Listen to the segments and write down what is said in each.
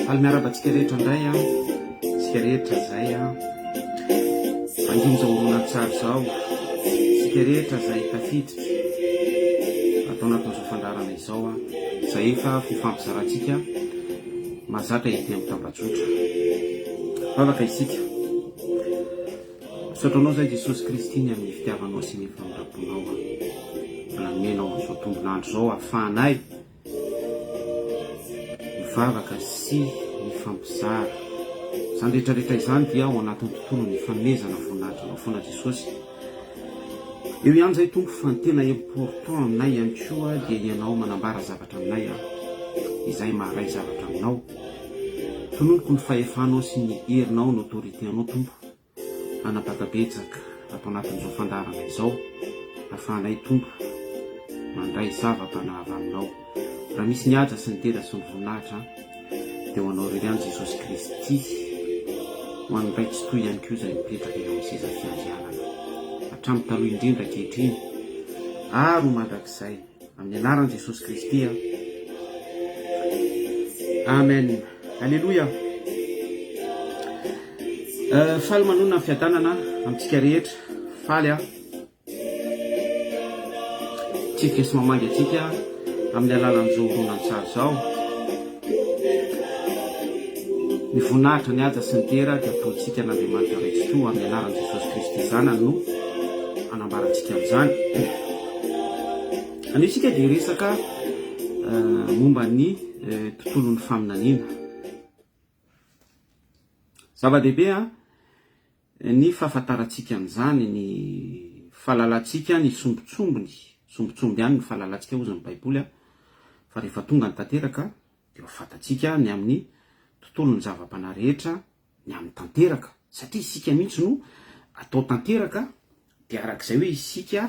Faly miarahaba antsika rehetra indray an, isika rehetra izay an, mangina izao horonantsary izao, isika rehetra izay tafiditra ato anatin'izao fandaharana izao an, izay efa fifampizarantsika mahazatra ety amin'ny tambajotra. Vavaka isika. Misaotra anao izay Jesosy Kristy ny amin'ny fitiavanao sy ny famindram-ponao an. Mbola nomenao an'izao tombon'andro izao ahafahanay mivavaka sy mifampizara. Izany rehetra rehetra izany dia ao anatin'ny tontolon'ny fanomezana voninahitra anao foana Jesosy. Eo ihany izay Tompo fa ny tena important aminay ihany koa dia ianao manambara zavatra aminay an, izay maharay zavatra aminao. Tononiko ny fahefanao sy ny herinao ny autorité anao Tompo hanapaka betsaka ato anatin'izao fandaharana izao afahanay Tompo mandray zava-panahy avy aminao. Raha misy ny haja sy ny dera sy ny voninahitra dia ho anao irery ihany Jesosy Kristy, ho an'ny Ray Tsitoha ihany koa izay mipetraka eo amin'ny seza fiandrianana hatramin'ny taloha indrindra ankehitriny ary ho mandrakizay. Amin'ny anaran'i Jesosy Kristy aho. Amen. Alléluia. Euh, faly manonona ny fiadanana amintsika rehetra. Faly aho. Mitsidika sy mamangy antsika amin'ny alalan'izao horonantsary izao. Ny voninahitra, ny haja sy ny dera dia atolotsika an'Andriamanitra Ray Tsitoha amin'ny anaran'i Jesosy Kristy Zanany no anambarantsika an'izany. Anio isika dia hiresaka momba ny tontolon'ny faminaniana. Zava-dehibe ny fahafantarantsika an'izany, ny fahalalantsika ny sombintsombiny, sombintsombiny ihany ny fahalalantsika hozy ny Baiboly, fa rehefa tonga ny tanteraka dia ho fantatsika ny amin'ny tontolon'ny zava-panahy rehetra ny amin'ny tanteraka, satria isika mihitsy no atao tanteraka, dia arak'izay hoe isika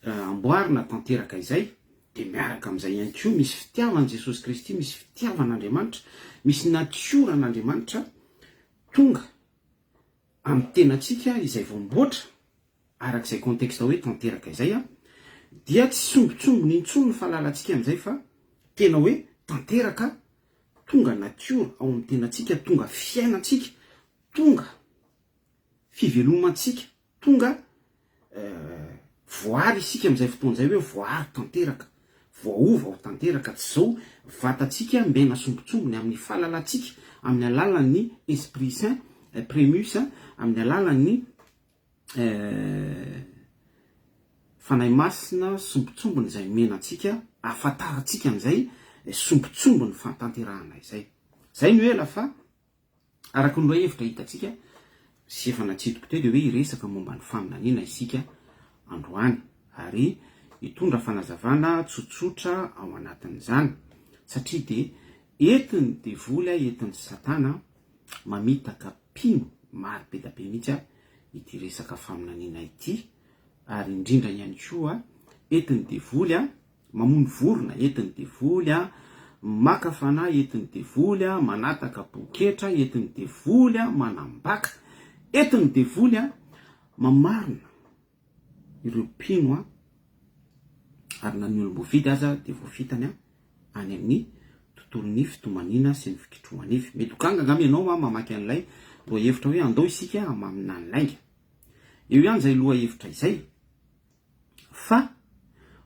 amboarina tanteraka izay, dia miaraka amin'izay ihany koa misy fitiavan'i Jesosy Kristy, misy fitiavan'Andriamanitra, misy natioran'Andriamanitra tonga amin'ny tenantsika izay voamboatra araka izay contexte hoe tanteraka izay an, dia tsy sombintsombiny intsony ny fahalalantsika an'izay fa tena hoe tanteraka tonga natiora ao amin'ny tenantsika, tonga fiainantsika, tonga fivelomantsika, tonga voary isika amin'izay fotoana izay hoe voary tanteraka, voaova ho tanteraka, tsy izao vatantsika mena sombintsombiny amin'ny fahalalantsika amin'ny alalan'ny Esprit Saint, Primus, amin'ny alalan'ny Fanahy Masina sombintsombiny izay omena antsika ahafantarantsika an'izay sombintsombiny fahatanterahana izay. Izay no ela fa araka ny lohahevitra hitantsika sy efa natsidiko teo dia hoe hiresaka momba ny faminaniana isika androany ary hitondra fanazavana tsotsotra ao anatin'izany satria dia entin'ny devoly entin'ny satana mamitaka mpino maro be da be mihitsy ity resaka faminaniana ity ary indrindra ihany koa entin'ny devoly mamono vorona entin'ny devoly maka fanahy entin'ny devoly manataka poketra entin'ny devoly manambaka entin'ny devoly mamarina ireo mpino an, ary na ny olom-boafidy aza dia voafitany an, any amin'ny tontolon'ny fitomaniana sy ny fikitroha-nify. Mety ho ganga angamba ianao an, mamaky an'ilay lohahevitra hoe andao isika hamaminà ny lainga. Eo ihany izay lohahevitra izay. Fa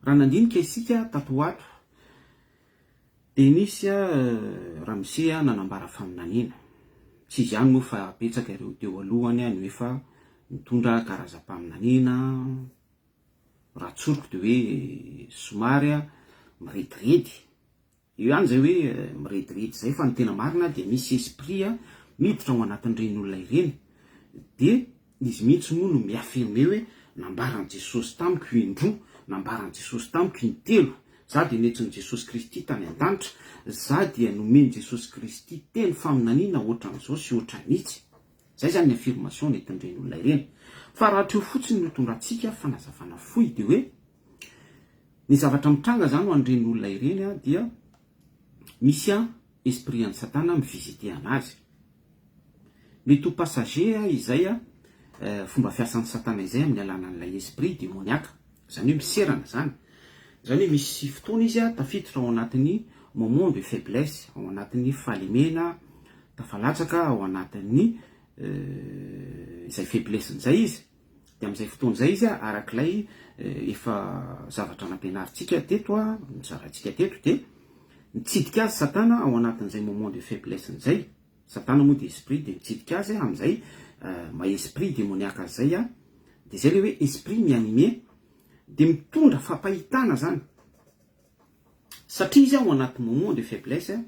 raha nandinika isika tato ho ato. Dia nisy ramose nanambara faminaniana. Tsy izy ihany moa fa betsaka ireo teo alohany no efa nitondra karazam-paminaniana. Raha tsoriko dia hoe somary mirediredy. Eo ihany izay hoe mirediredy izay fa ny tena marina dia misy esprit miditra ao anatin'ireny olona ireny. Dia izy mihitsy moa no mi-affirmer hoe nambaran'i Jesosy tamiko indroa, nambaran'i Jesosy tamiko intelo, za dia nentsin'i Jesosy Kristy tany an-danitra, za dia nomen'i Jesosy Kristy teny faminaniana ohatran'izao sy ohatran'itsy. Izay izany ny affirmation nentin'ireny olona ireny. Fa raha hatreo fotsiny no itondrantsika fanazavana fohy dia hoe ny zavatra mitranga izany ho an'ireny olona ireny dia misy esprit an'i satana mi-visiter anazy. Mety ho passager izay fomba fiasan'i satana izay amin'ny alalan'ilay esprit demoniaka. Izany hoe miserana izany. Izany hoe misy fotoana izy tafiditra ao anatin'ny moment de faiblesse, ao anatin'ny fahalemena, tafalatsaka ao anatin'ny izay faiblesse-ny izay izy. Dia amin'izay fotoana izay izy arak'ilay efa zavatra nampianarintsika teto, nozaraintsika teto dia mitsidika azy satana ao anatin'izay moment de faiblesse-ny izay. Satana moa dia esprit dia mitsidika azy amin'izay maha esprit demoniaka azy izay dia izay ilay hoe esprit mi-animer dia mitondra fampahitana zany satria izy ao anaty moment de faiblesse,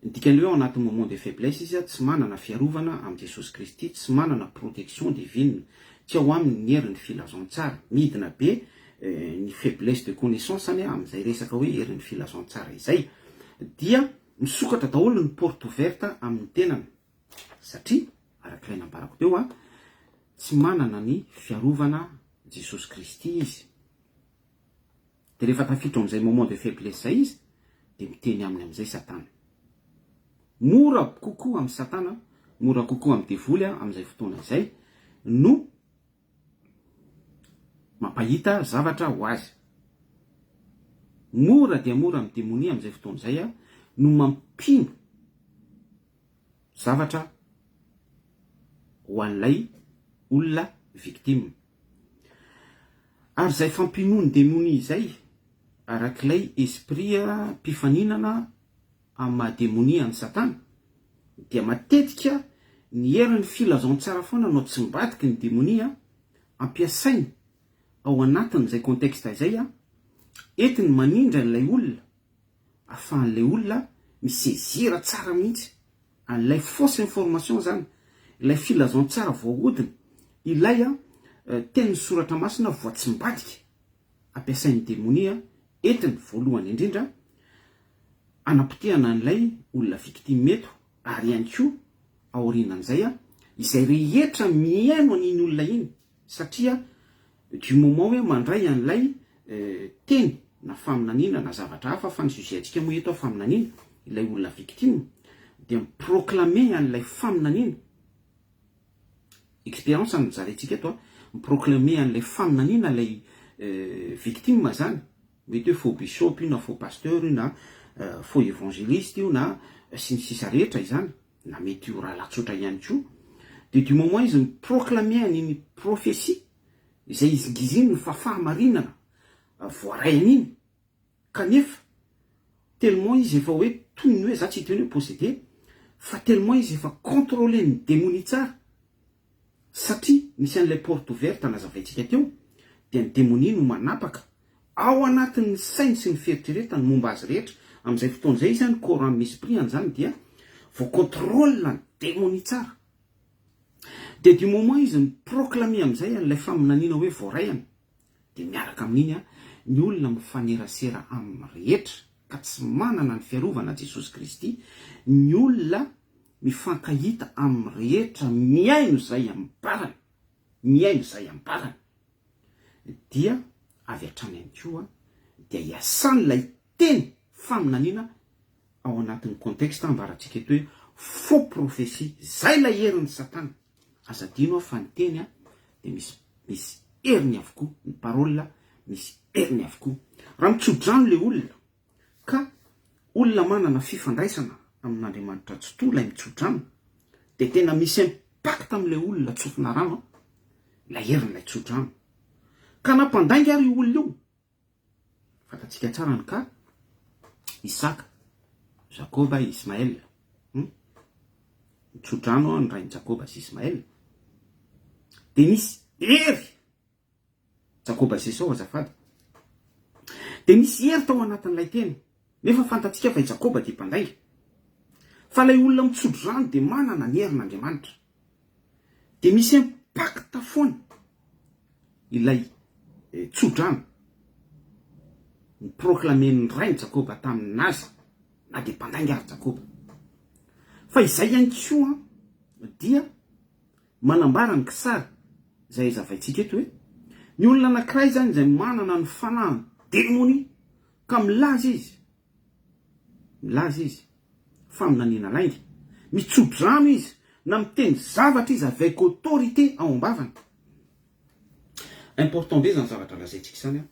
ny dikan'ilay hoe ao anaty moment de faiblesse izy tsy manana fiarovana amin'i Jesosy Kristy, tsy manana protection divine, tsy ao aminy ny herin'ny filazantsara, midina be ny faiblesse de connaissance-ny amin'izay resaka hoe herin'ny filazantsara izay dia Misokatra daholo ny porte ouverte amin'ny tenany satria araka ilay nambarako teo a, tsy manana ny fiarovana Jesosy Kristy izy. Dia rehefa tafiditra ao amin'izay moment de faiblesse izay izy dia miteny aminy amin'izay Satana. Mora kokoa amin'i Satana, mora kokoa amin'ny devoly amin'izay fotoana izay no mampahita zavatra ho azy. Mora dia mora amin'ny demonia amin'izay fotoana izay no mampino zavatra ho an'ilay olona victime. Ary izay fampinoan'ny demonia izay, arak'ilay esprit mpifaninana amin'ny maha demonia an'i Satana, dia matetika ny herin'ny filazantsara foana no atsimbadiky ny demonia, ampiasainy ao anatin'izay contexte izay, entiny manindry an'ilay olona, ahafahan'ilay olona mi-saisir tsara mihitsy an'ilay fausse information izany, ilay filazantsara voahodina, ilay tenin'ny soratra masina voatsimbadika, ampiasain'ny demonia, entiny voalohany indrindra hanapotehana an'ilay olona victime eto ary ihany koa aorianan'izay izay rehetra mihaino an'iny olona iny satria du moment hoe mandray an'ilay teny na faminaniana na zavatra hafa fa ny sujet antsika moa eto faminaniana ilay olona victime dia mi-proclamer an'ilay faminaniana expérience no zarentsika eto mi-proclamer an'ilay faminaniana ilay victime zany. Mety hoe faux bishop io na faux pasteur io na faux evangeliste io na sy ny sisa rehetra izany, na mety ho rahalahy tsotra ihany koa, dia du moment izy mi-proclamer an'iny prophetie izay izingiziny fa fahamarinana voaray an'iny, kanefa tellement izy efa hoe toy ny hoe za tsy hiteny hoe possédé fa tellement izy efa contrôler-n'ny demonia tsara, Satria misy an'ilay porte ouverte nazavaintsika teo dia ny demonia no manapaka ao anatin'ny sainy sy ny fieritreretany momba azy rehetra, amin'izay fotoana izay izy any corps âme esprit an'izany dia voa contrôle ny demonia tsara. Dia du moment izy mi-proclamer amin'izay an'ilay faminaniana hoe voaraiany dia miaraka amin'iny ny olona mifanerasera aminy rehetra ka tsy manana ny fiarovana Jesosy Kristy ny olona mifankahita amin'ny rehetra mihaino izay ambarany, mihaino izay ambarany, dia avy hatrany ihany koa dia iasan'ilay teny faminaniana ao anatin'ny contexte ambarantsika eto hoe faux prophetie, izay ilay herin'i satana, aza adino aho fa ny teny dia misy misy heriny avokoa, ny parole misy heriny avokoa, raha mitso-drano ilay olona Ka olona manana fifandraisana amin'Andriamanitra Tsitoha ilay mitsodrano dia tena misy impact amin'ilay olona tsofina rano an, ilay herin'ilay tsodrano. Ka na mpandainga ary io olona io, fantatsika tsara ny cas Isaka. Jakoba i Ismaël. Hum? Nitsodrano ny rain'i Jakoba sy Ismaël. Dia nisy hery Jakoba sy Esao azafady. Dia nisy hery tao anatin'ilay teny. Nefa fantatsika fa i Jakoba dia mpandainga. Fa ilay olona mitsodrano dia manana ny herin'Andriamanitra. Dia misy impact foana ilay tsodrano ni-proclamer-n'ny rain'i Jakoba tamin'azy na dia mpandainga ary Jakoba. Fa izay ihany koa dia manambara ny kisary izay hazavaintsika eto hoe ny olona anankiray izany izay manana ny fanahin'ny demonia ka milaza izy, milaza izy faminaniana lainga, mitso-drano izy na miteny zavatra izy avec autorité ao am-bavany. Important be izany zavatra lazaintsika izany an!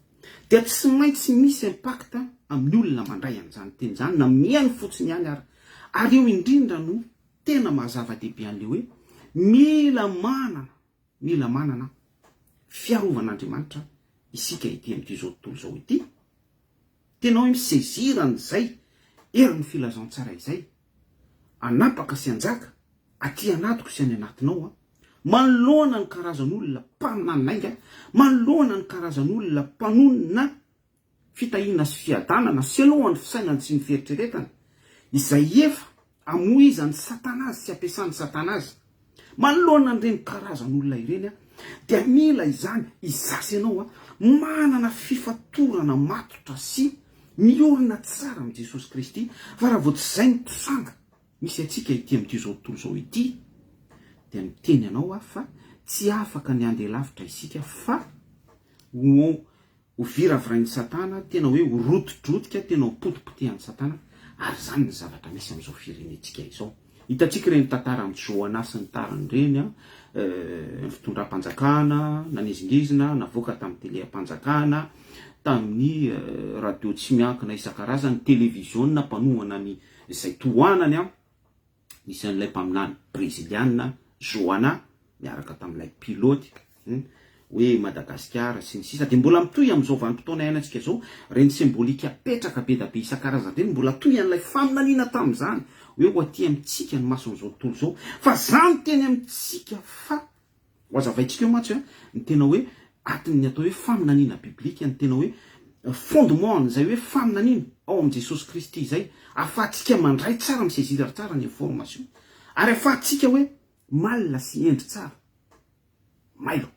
Dia tsy maintsy misy impact amin'ny olona mandray an'izany teny izany na mihaino fotsiny ihany ary. Ary eo indrindra no tena maha zava-dehibe an'ilay hoe mila manana, mila manana fiarovan'Andriamanitra isika ety amin'ity izao tontolo izao ity. Tena hoe mi-saisir an'izay herin'ny filazantsara izay hanapaka sy hanjaka aty anatiko sy any anatinao an, manoloana ny karazan'olona mpaminany lainga, manoloana ny karazan'olona mpanonona fitahiana sy fiadanana selon ny fisainany sy ny fieritreretany, izay efa amoizan'i satana azy sy ampiasan'i satana azy. Manoloana an'ireny karazan'olona ireny dia mila izany izaho sy ianao manana fifatorana matotra sy miorina tsara amin'i Jesosy Kristy, fa raha vao tsy izay no tranga misy antsika ety amin'ity izao tontolo izao ity dia miteny anao aho fa tsy afaka ny handeha lavitra isika fa ho Ho viravirain'i Satana, tena hoe ho rotidrotika, tena ho potipotehan'i Satana, ary izany ny zavatra misy amin'izao firenentsika izao. Hitantsika ireny tantaran'i Joana sy ny tariny ireny, ny fitondram-panjakana nanizingizina, navoaka tamin'ny tele-am-panjakana, tamin'ny radio tsy miankina isan-karazany, televiziona mpanohana ny izay tohanany. Nisy an'ilay mpaminany breziliana Joana niaraka tamin'ilay pilote hoe Madagasikara sy ny sisa dia mbola mitohy amin'izao vanim-potoana iainantsika izao ireny symbolique apetraka be da be isan-karazany ireny mbola toy an'ilay faminaniana tamin'izany hoe ho aty amintsika ny mason'izao tontolo izao fa za miteny amintsika fa Ho azavaintsika eo mantsy ny tena hoe atin'ny atao hoe faminaniana biblika, ny tena hoe fondement an'izay hoe faminaniana ao amin'i Jesosy Kristy izay, ahafahantsika mandray tsara, mi-saisir tsara ny information, ary ahafahantsika hoe malina sy hendry tsara, mailo.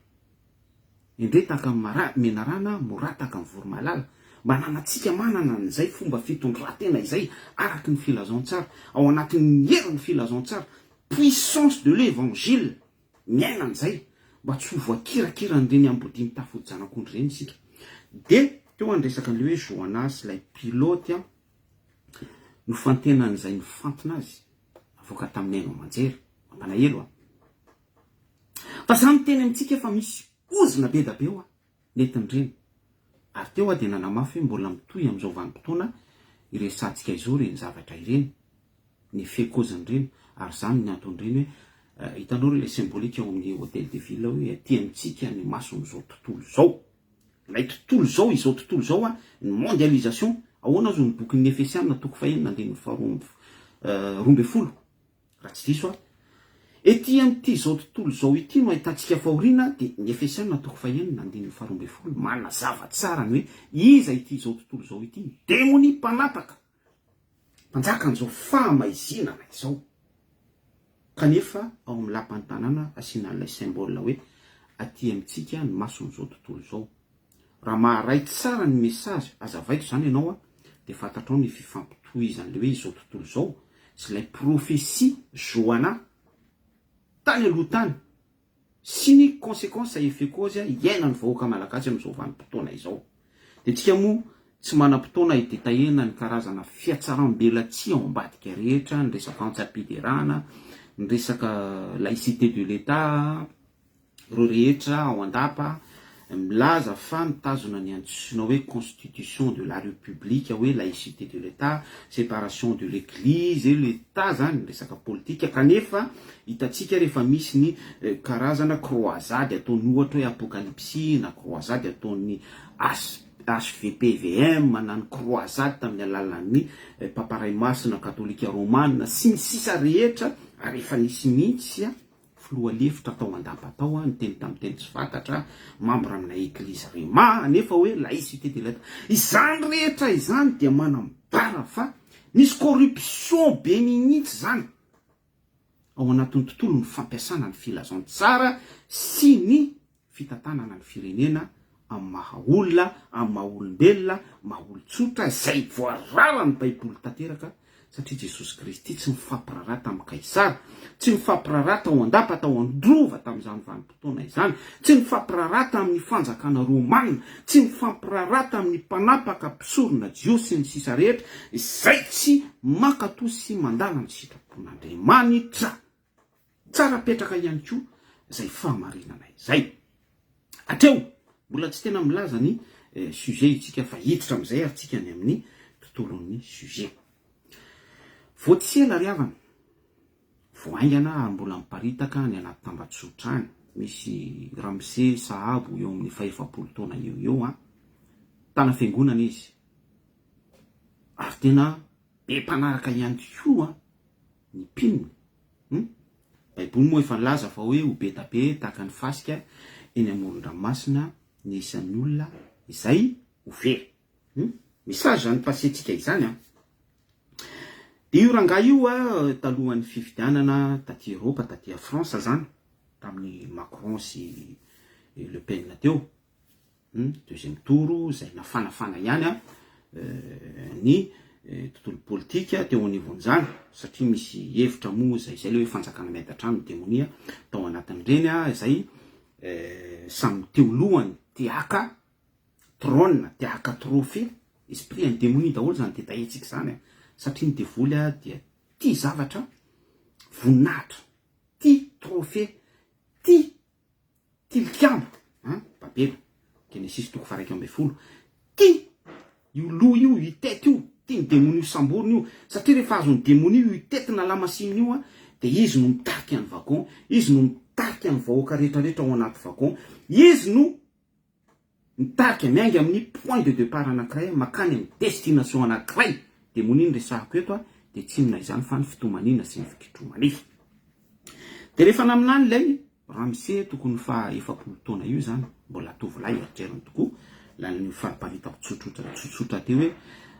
Endrey tahaka ny mara, menarana, mora tahaka ny voromailala. Mba ananantsika manana an'izay fomba fitondran-tena izay araka ny filazantsara, ao anatin'ny herin'ny filazantsara, puissance de l'evangile. Miaina an'izay mba tsy ho voakirakiran'ireny ambodia mitafy hodi-janak'ondry ireny isika. Dia teo ny resaka an'ilay hoe Joana sy ilay pilote an, nofantenan'izay nifantina azy, navoaka tamin'ny haino aman-jery. Mampalahelo an. Fa za miteny amintsika fa misy ozona be da be hoa nentin'ireny. Ary teo aho dia nanamafy hoe mbola mitohy amin'izao vanim-potoana iresahantsika izao ireny zavatra ireny. ny fekoziny ireny ary izany ny anton'ireny hoe hitanao ry ilay symbolique ao amin'ny hotel de ville hoe aty amintsika ny mason'izao tontolo izao ilay tontolo izao izao tontolo izao a ny mondialisation ahoana azo ny bokin'ny Efesiana toko fahenina andininy faharoa 12 raha tsy diso aho ety amin'ity izao tontolo izao ity no ahitantsika fahoriana dia ny Efesiana toko fahenina andininy faharoa 12 manazava tsara ny hoe iza ity izao tontolo izao ity demonia mpanapaka Mpanjaka an'izao fahamaizinana izao. Kanefa ao amin'ny lapan'ny tanàna asiana an'ilay symbole hoe aty amintsika ny mason'izao tontolo izao. Raha maharay tsara ny message azavaiko izany ianao an, dia fantatrao ny fifampitohizan'ilay hoe izao tontolo izao sy ilay prophetie Joana tany aloha tany. sy ny consequence effet cause iainan'ny vahoaka malagasy amin'izao vanim-potoana izao. Dia tsika moa tsy manam-potoana hi-detailler-na ny karazana fihatsaram-belatsihy ao ambadika rehetra, ny resaka antsam-piderana, ny resaka laïcité de l'Etat, ireo rehetra ao an-dapa milaza fa mitazona ny antsoina hoe constitution de la république hoe laïcité de l'Etat, séparation de l'église et l'Etat zany resaka politika kanefa hitantsika rehefa misy ny karazana croisade ataon'ny ohatra hoe apocalypse na croisade ataon'ny as. HVPVM na ny croisade tamin'ny alalan'ny Papa Ray Masina Katolika Romana sy ny sisa rehetra ary efa nisy mihitsy filoha lefitra tao an-dapa tao niteny tamin'ny teny tsy fantatra, membre amina eglizy rhema nefa hoe laïcité de l'Etat. Izany rehetra izany dia manambara fa misy corruption be mihitsy izany ao anatin'ny tontolon'ny fampiasana ny filazantsara sy ny fitantanana ny firenena amin'ny maha olona, amin'ny maha olombelona, maha olon-tsotra, izay voararan'ny Baiboly tanteraka, satria Jesosy Kristy tsy nifampiraharaha tamin'i Kaisara, tsy nifampiraharaha tao an-dapa, tao an-drova tamin'izany vanim-potoana izany, tsy nifampiraharaha tamin'ny fanjakana romana, tsy nifampiraharaha tamin'ny mpanapaka, mpisorona jiosy, sy ny sisa rehetra, izay tsy mankatò sy mandala ny sitrapon'Andriamanitra. Tsara apetraka ihany koa izay fahamarinana izay. Hatreo, mbola tsy tena milaza ny sujet itsika fa hiditra amin'izay ary tsika any amin'ny tontolon'ny sujet. Vao tsy ela ry havana, vao haingana ary mbola miparitaka any anaty tambajotra any, misy ramose sahabo eo amin'ny fahefapolo taona eo ho eo an, tana fiangonana izy, ary tena be mpanaraka ihany koa ny mpino. Hum? Baiboly moa efa nilaza fa hoe ho be da be tahaka ny fasika eny amoron-dranomasina ny isan'ny olona izay ho very. Hum? Message izany passer-tsika izany an! Dia io rangahy io a, talohan'ny fifidianana taty Eropa, taty France zany, tamin'ny Macron sy Le Pen teo, Deuxième tour izay nafanafana ihany ny tontolo politika teo anivon'izany satria misy hevitra moa izay izay ilay hoe fanjakana miady an-trano ny demonia tao anatin'ireny izay samy teo lohany te haka trône, te haka trophée, esprit an'ny demonia daholo izany detaillentsika izany satria ny devoly dia tia zavatra voninahitra, tia trophée, tia Tilikambo an, Babela, Genesisy toko faha 11, tia io loha io, io tête io, tian'ny demonia ho samborina io, satria rehefa azon'ny demonia io tête na lamasinina io an, dia izy no mitarika ny wagon, izy no mitarika ny vahoaka rehetra rehetra ao anaty wagon, izy no mitarika, miainga amin'ny point de depart anankiray mankany amin'ny destination anankiray, demonia no resahako eto an, dia tsy inona izany fa ny fitomaniana sy ny fikitromanify. Dia rehefa naminany ilay Ramose tokony faha 40 taona io izany, mbola tovolahy eritreriny tokoa, lany fariparitako tsotsotra tsotsotra teo hoe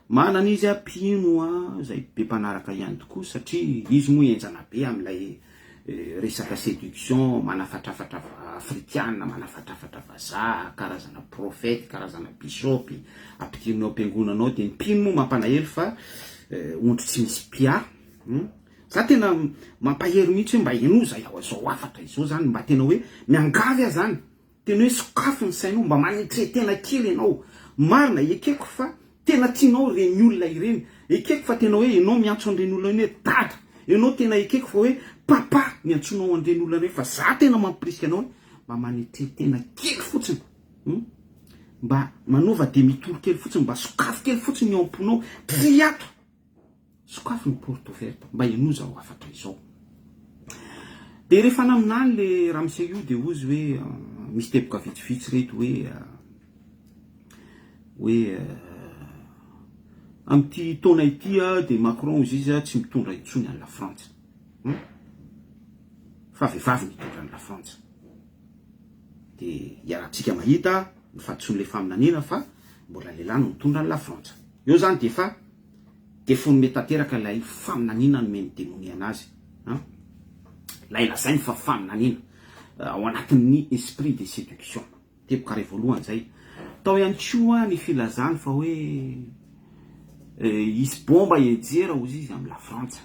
manana izy a mpino a izay be mpanaraka ihany tokoa satria izy moa henjana be amin'ilay resaka séduction, manafatrafatra afrikana, manafatrafatra vazaha, karazana prophète, karazana bishop, ampidiriny ao am-piangonana ao dia ny mpino moa mampanahelo fa ondry tsy misy mpiahy. Za tena mampahery mihitsy hoe mba henoy zay zao hafatra izao zany mba tena hoe miangavy aho zany tena hoe sokafy ny sainao mba manetre tena kely ianao marina ekeko fa tena tianao ireny olona ireny ekeko fa tena hoe ianao miantso an'ireny olona ireny hoe dada ianao tena ekeko fa hoe papa ny antsoinao an'ireny olona ireny fa za tena mampirisika anao hoe mba manetre tena kely fotsiny hum mba manaova demi tour kely fotsiny mba sokafy kely fotsiny ny ao am-ponao tsy ato Sokafy ny porte ouverte mba henoy izao hafatra izao. Dia rehefa naminany le ramose io dia hozy hoe misy teboka vitsivitsy reto hoe hoe amin'ity taona ity dia Macron hozy izy tsy mitondra intsony an'i La Frantsa. Fa vehivavy no hitondra an'i La Frantsa. Dia iarahantsika mahita ny fahadisoan'ilay faminaniana fa mbola lehilahy no mitondra an'i La Frantsa. Eo izany dia efa Deforme tanteraka ilay faminaniana nomen'ny demonia anazy an! Ilay lazainy fa faminaniana ao anatin'ny esprit de séduction. Teboka iray voalohany izay. Tao ihany koa ny filazany fa hoe hisy bomba hianjera hozy izy amin'i Lafrantsa.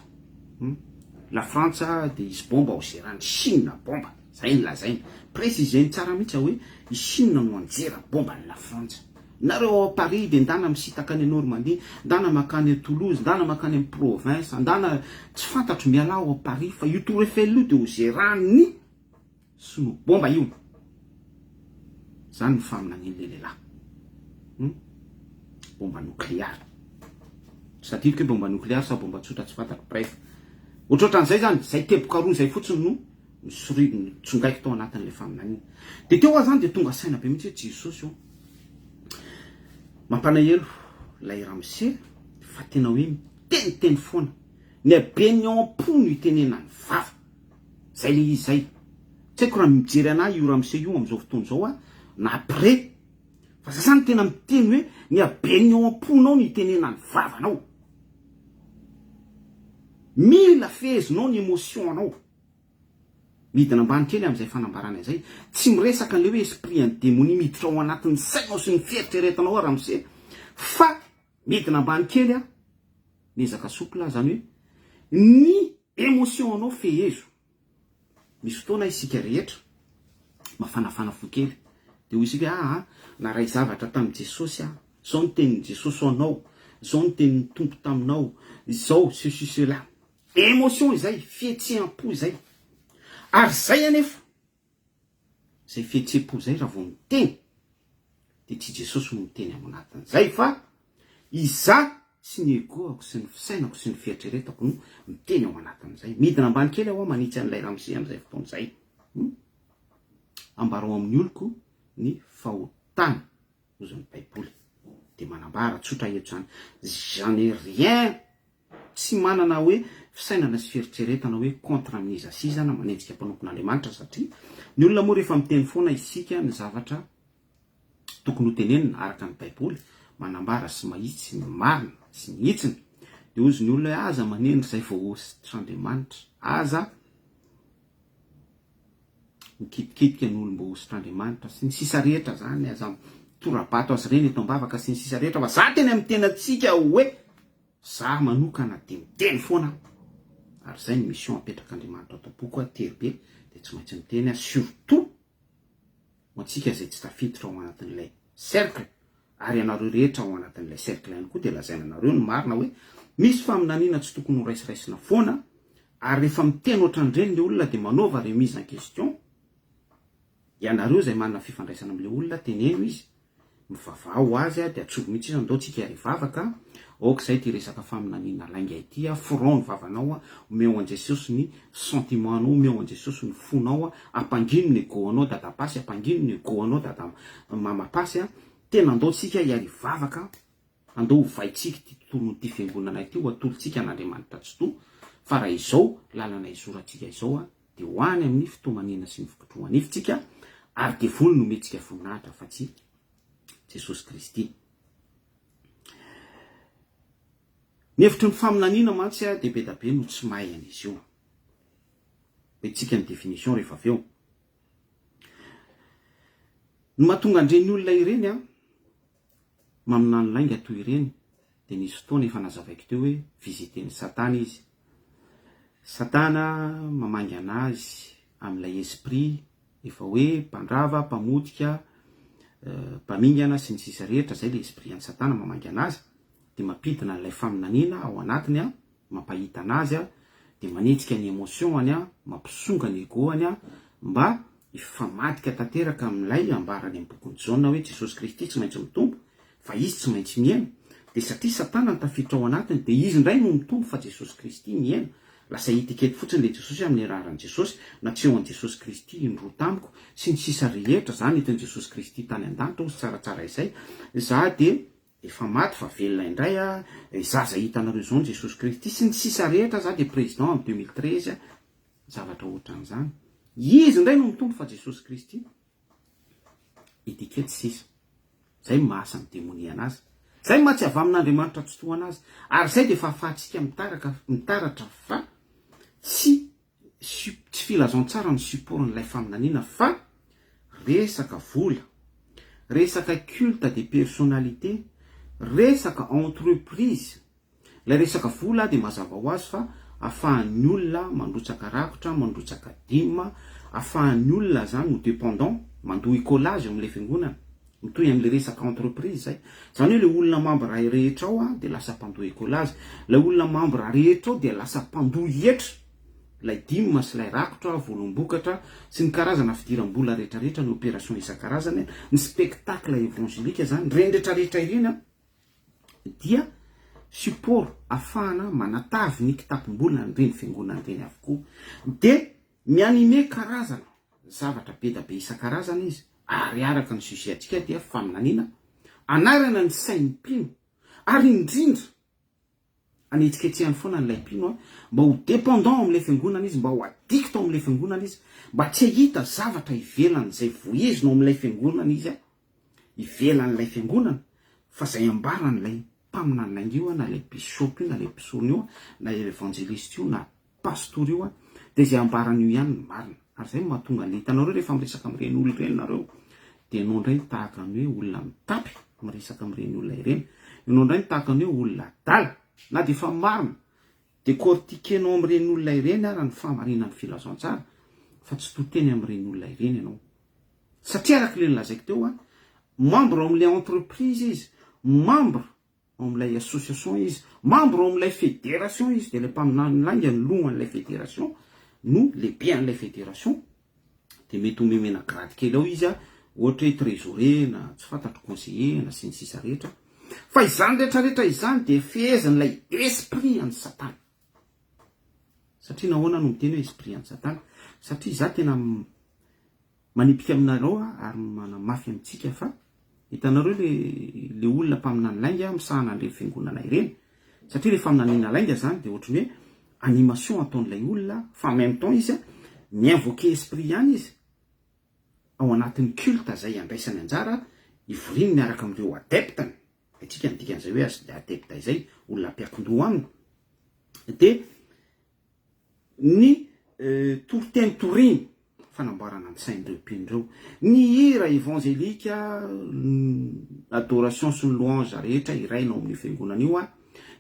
Lafrantsa dia hisy bomba ho zeran'i Chine bomba. Izay no lazainy. Préciser-ny tsara mihitsy hoe i Chine no hanjera bomba an'i Lafrantsa. Nareo ao Paris de ndana misitaka any Normandie, ndana makany a Toulouse, ndana makany am province, ndana tsy fantatro mialà ao Paris fa io tour Eiffel io de ho geran'ny sinoa bomba io. Zany ny faminanian'le lehilahy. Hum? Bomba nokleary. Tsy tadidiko hoe bomba nokleary sa bomba tsotra tsy fantatro. Bref. Ohatrohatran'izay zany, zay teboka roa zay fotsiny no Nisoridy nitsongaiko tao anatin'ilay faminaniana. Dia teo aho izany dia tonga saina be mihitsy hoe Jesosy ô. Mampanahelo ilay ramose fa tena hoe miteniteny foana. Ny haben'ny ao am-po no itenenan'ny vava. Zay le izy zay. Tsy haiko raha mijery anah io ramose io amin'izao fotoana izao ah na après. Fa za zany tena miteny hoe ny haben'ny ao am-ponao no itenenan'ny vavanao. Mila fehezinao ny émotion anao. Midina ambany kely amin'izay fanambarana izay. Tsy miresaka an'ilay hoe esprit an'ny demonia miditra ao anatin'ny sainao sy ny fieritreretanao aho ramose fa midina ambany kely aho, miezaka souple aho, izany hoe ny émotion anao fehezo. Misy fotoana isika rehetra mafanafana fo kely dia hoy isika hoe aa naray zavatra tamin'i Jesosy aho, izao ny tenin'i Jesosy ho anao, izao ny tenin'ny Tompo taminao, izao ceci cela. Émotion izay, fihetseham-po izay. Ary izay anefa, izay fihetseham-po izay raha vao miteny, dia tsy Jesosy no miteny ao anatin'izay fa izaho sy ny ego-ako sy ny fisainako sy ny fieritreretako no miteny ao anatin'izay. Midina ambany kely aho manitsy an'ilay ramose amin'izay fotoana izay. Ambarao amin'ny oloko ny fahotany, hozy ny Baiboly. Dia manambara tsotra eto izany. J'en ai rien Tsy manana hoe fisainana sy fieritreretana hoe contre amin'iza sy iza na manenjika mpanompon'Andriamanitra satria ny olona moa rehefa miteny foana isika ny zavatra tokony ho tenenina araka ny baiboly manambara sy mahitsy ny marina sy ny hitsiny dia hozy ny olona hoe aza manendry izay voahositr'Andriamanitra aza mikitikitika ny olom-boahositr'Andriamanitra sy ny sisa rehetra zany aza mitorabato azy ireny eto am-bavaka sy ny sisa rehetra fa za teny amin'ny tenantsika hoe Za manokana dia miteny foana aho ary zay ny mission apetrak'Andriamanitra ato am-poko aho tery be dia tsy maintsy miteny aho surtout ho antsika izay tsy tafiditra ao anatin'ilay cercle ary ianareo rehetra ao anatin'ilay cercle ihany koa dia lazaina anareo ny marina hoe misy faminaniana tsy tokony ho raisiraisina foana ary rehefa miteny ohatran'ireny ny olona dia manaova remise en question ianareo izay manana fifandraisana amin'ilay olona teneno izy Mivavaha ho azy dia atsory mihitsy izy andao tsika hivavaka aoka izay ity resaka faminaniana lainga ity a, forao ny vavanao a, omeo an'i Jesosy ny sentiment anao, omeo an'i Jesosy ny fonao a, ampangino ny ego anao dada pasy, ampangino ny ego anao dada mama pasy a, tena andao tsika hiary hivavaka, andao hovaintsika ity tontolon'ity fiangonana ity ho atolotsika an'Andriamanitra Tsitoha, fa raha izao lalana izorantsika izao a, dia ho any amin'ny fitomaniana sy ny fikitroha-nify tsika, ary devoly no omentsika voninahitra fa tsy Jesosy Kristy. Ny hevitry ny faminaniana mantsy dia be da be no tsy mahay an'izy io. Hoentsika ny définition rehefa avy eo. Ny mahatonga an'ireny olona ireny an, maminany lainga toy ireny dia nisy fotoana efa nazavaiko teo hoe visiten'i satana izy. Satana mamangana azy amin'ilay esprit efa hoe mpandrava, mpamotika, mpamingana sy ny sisa rehetra, zay ilay esprit an'i satana mamangana azy dia mampidina an'ilay faminaniana ao anatiny an. mampahita anazy dia manetsika ny emotion-ny, mampisonga ny ego-ny mba hifamadika tanteraka amin'ilay ambarany amin'ny bokin'i Jaona hoe Jesosy Kristy tsy maintsy mitombo fa izy tsy maintsy mihena, dia satria Satana no tafiditra ao anatiny dia izy indray no mitombo fa Jesosy Kristy mihena, lasa étiquette fotsiny ilay Jesosy hoe amin'ny anaran'i Jesosy, natseho an'i Jesosy Kristy indroa tamiko, sy ny sisa rehetra, za nentin'i Jesosy Kristy tany an-danitra hozy tsaratsara izay, za dia Efa maty fa velona indray a, zaza hitanareo izao ny Jesosy Kristy sy ny sisa rehetra za dia président am 2013 zavatra ohatran'izany. Izy indray no mitombo fa Jesosy Kristy étiquette sisa. Zay no maha asan'ny demonia anazy. Zay maha tsy avy amin'Andriamanitra Tsitoha anazy. Ary zay dia efa afahantsika mitaraka mitaratra fa tsy Tsy filazantsara ny support-n'ilay faminaniana fa resaka vola, resaka culte de personnalité, resaka entreprise. Ilay resaka vola dia mazava ho azy fa afahan'ny olona mandrotsaka rakotra, mandrotsaka dime, afahan'ny olona zany ho dependant, mandoa écolage eo amin'ilay fiangonana. Mitohy amin'ilay resaka entreprise izay. Izany hoe ilay olona membre rehetra ao dia lasa mpandoa écolage. Ilay olona membre rehetra ao dia lasa mpandoa hetra. Ilay dime sy ilay rakotra, voalombokatra, sy ny karazana fidiram-bola rehetrarehetra, ny opération isan-karazany, ny spectacle évangélique izany, ireny rehetrarehetra ireny dia support afahana manatavy ny kitapom-bolan'ireny fiangonana ireny avokoa. Dia mi-animer karazana zavatra be da be isan-karazany izy ary araka ny sujet antsika dia faminaniana. Anarana ny sain'ny mpino ary indrindra anetsiketsehany foana an'ilay mpino a, mba ho dépendant ao amin'ilay fiangonana izy, mba ho addict ao amin'ilay fiangonana izy, mba tsy hahita zavatra ivelan'izay vohezina ao amin'ilay fiangonana izy a, ivelan'ilay fiangonana, fa izay ambaran'ilay mpaminany lainga io a, na ilay bishop io, na ilay mpisorona io a, na ilay evangeliste io, na pastora io a, dia izay ambaran'io ihany no marina. Ary izay no mahatonga an'ilay, hitanareo rehefa miresaka amin'ireny olona ireny nareo, dia ianao indray no tahaka ny hoe olona mitapy miresaka amin'ireny olona ireny. Ianao indray no tahaka ny hoe olona adala, na dia efa marina, décortiquer-nao amin'ireny olona ireny ara ny fahamarinan'ny filazantsara, fa tsy to teny amin'ireny olona ireny ianao. Satria araka ilay nolazaiko teo a, membre ao amin'ilay entreprise izy, membre ao amin'ilay association izy, membre ao amin'ilay fédération izy, dia ilay mpaminany lainga no lohan'ilay fédération, no lehibe an'ilay fédération, dia mety homemena grade kely ao izy, ohatra hoe trésorier na tsy fantatro conseiller na sy ny sisa rehetra, fa izany rehetra rehetra izany dia fehezin'ilay esprit an'i satana. Satria nahoana no miteny hoe esprit an'i satana? Satria izaho tena Manipika aminareo aho ary manamafy amintsika fa hitanareo le le olona mpaminany lainga misahana an'ireny fiangonana ireny satria le faminaniana lainga zany de ohatran'ny hoe animation ataon'ilay olona fa en même temps izy a mi-invoquer esprit ihany izy ao anatin'ny culte zay andraisany anjara ivoriany miaraka amin'ireo adepte-ny, haintsika ny dikan'izay hoe adepte izay, olona mpiankin-doha aminy de Ny toriteny toriny, fanamboarana ny sain'ireo mpino ireo. Ny hira evanjelika, adoration sy ny louange rehetra hiraina ao amin'io fiangonana io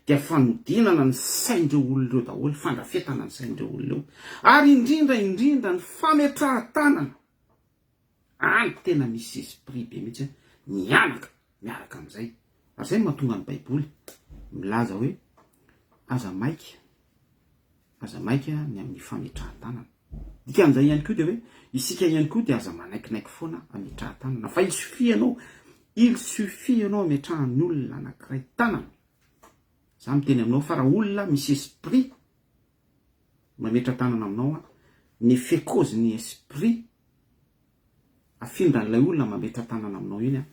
dia fanodinana ny sain'ireo olona ireo daholo, fandrafetana ny sain'ireo olona ireo. Ary indrindra indrindra ny fametrahan-tanana. Any tena misy esprit be mihitsy mianaka miaraka amin'izay. Ary izay no mahatonga ny baiboly milaza hoe aza maika, aza maika ny amin'ny fametrahan-tanana. Dikan'izay ihany koa dia hoe isika ihany koa dia aza manaikinaiky foana ametrahan-tanana fa il suffit ianao, il suffit ianao ametrahan'ny olona anankiray tanana. Za miteny aminao fa raha olona misy esprit mametra-tanana aminao an, ny effet cause ny esprit afindran'ilay olona mametra-tanana aminao iny an,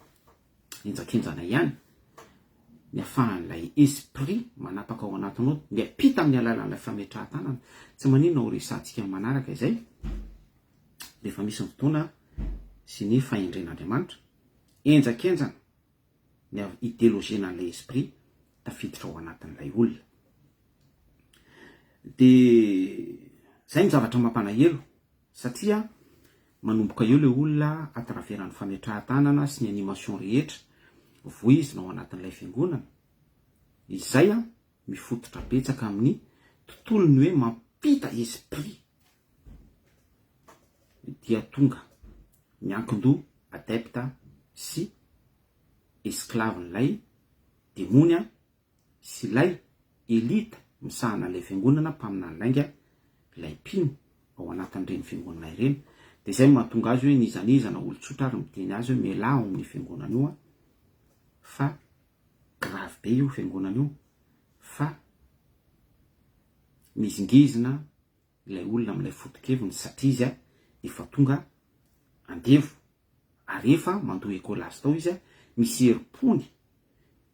henjakenjana ihany ny afahan'ilay esprit manapaka ao anatinao, miampita amin'ny alalan'ilay fametrahan-tanana, tsy maninona ho resahantsika amin'ny manaraka izay, rehefa misy ny fotoana sy ny fahendren'Andriamanitra, henjakenjana ny hi-deloger-na an'ilay esprit tafiditra ao anatin'ilay olona. Dia izay no zavatra mampanahelo satria manomboka eo ilay olona à travers ny fametrahan-tanana sy ny animation rehetra voizina ao anatin'ilay fiangonana, izay mifototra betsaka amin'ny tontolon'ny hoe mampita esprit dia tonga miankin-doha adepte sy esclave-n'ilay demony sy ilay elite misahana ilay fiangonana mpaminany lainga ilay mpino ao anatin'ireny fiangonana ireny dia izay no mahatonga azy hoe n'iza n'iza na olon-tsotra ary miteny azy hoe mialà ao amin'io fiangonana io fa grave be io fiangonana io fa mihizingizina ilay olona amin'ilay foto-keviny satria izy efa tonga andevo ary efa mandoa écolage tao izy, misy herim-pony,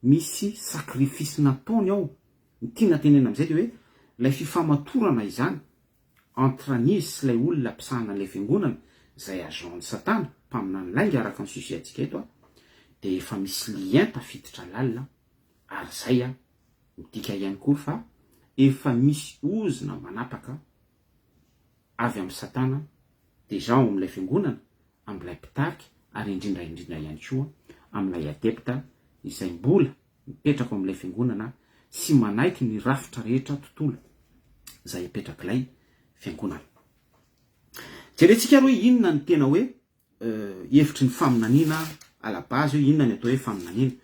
misy sacrifice nataony ao, ny tiana tenena amin'izay dia hoe ilay fifamatorana izany entre an'izy sy ilay olona mpisahana an'ilay fiangonana izay agent n'i satana, mpaminany lainga araka ny sujet antsika eto dia efa misy lien tafiditra lalina ary izay midika ihany koa fa efa misy ozona manapaka avy amin'i Satana déjà ao amin'ilay fiangonana, amin'ilay mpitarika ary indrindra indrindra ihany koa amin'ilay adepta izay mbola mipetraka ao amin'ilay fiangonana sy manaiky ny rafitra rehetra tontolo izay apetrak'ilay fiangonana. Jerentsika ary hoe inona ny tena hoe hevitry ny faminaniana à la base hoe inona ny atao hoe faminaniana.